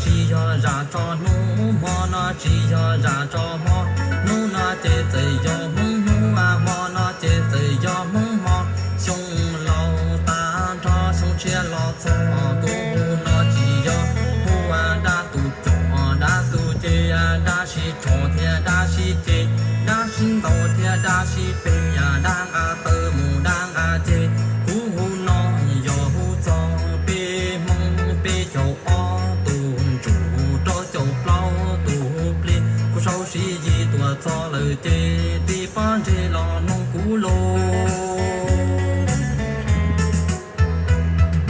Tsis yog zam tso hnub, hmo no tsis yog zam tso hmo. Hnub no ces txawm yog Hmoob hnub, hmo no ces txawm yog Hmoob hmo. Xyoo laus tas nrho xyoo tshiab los txog, kuv hu no tsis yog hu dab tus com dab tus ceg, dab sib tsho thiab dab sib ceg, dab sib ntaus thiab dab sib peg, dab nqa taw mus dab nqa ceg. Kuv hu no yog hu txog peb Hmoob peb caug ob tus ntsuj rau caum plaub tus plig. Kuv sau sib yig tuaj txog lawm ces tib pob ntseg los mloog kuv lus.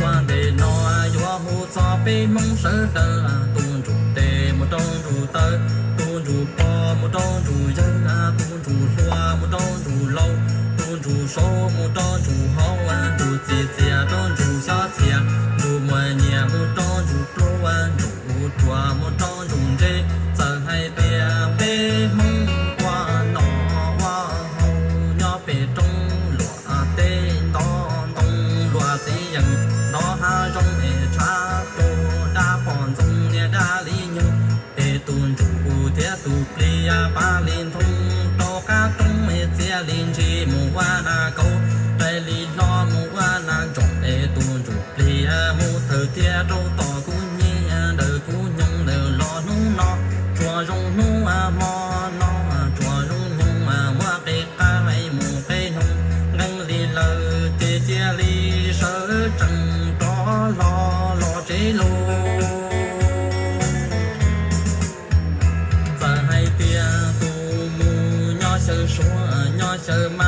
Ua ntej no yuav hu txog peb Hmoob sawv daws, tus ntsuj tes mus rau ntsuj taw, tus ntsuj pog mus rau ntsuj yawg, tus ntsuj hluas mus rau ntsuj laus, tus ntsuj saud mus rau ntsuj hauv, ntsuj txiv txias rau ntsuj xyob txias, ntsuj muaj nyiaj mus rau ntsuj pluag, ntsuj ruam mus rau ntsuj ntse. Txawm hais tias peb Hmoob ua noj ua haus nyob pem roob luam teb, ntov ntoo luam txiv yeem, ntov hav zoov es tshav plug, dab poj ntxoog niag dab li nyoog, es tus ntsuj thiab tus plig pab li nthoog rau qab roob es txiav li ntsis mus ua nas kauv, rais li hlo mus ua nas ntsoom, es tus ntsuj plig mus thawj thiab rau tom kuv nyiag ntawm kuv nyoog ntawm los hnub no. Tsuas zoo hnub hmo no, tsuas zoo nyoog muaj qe qab mus qe noog, nqee li lawm ces cia li sawv tsees rov hlo los tsev lus. Txawm hais tias tus mus nyob xyaw Suav nyob xyaw Ma,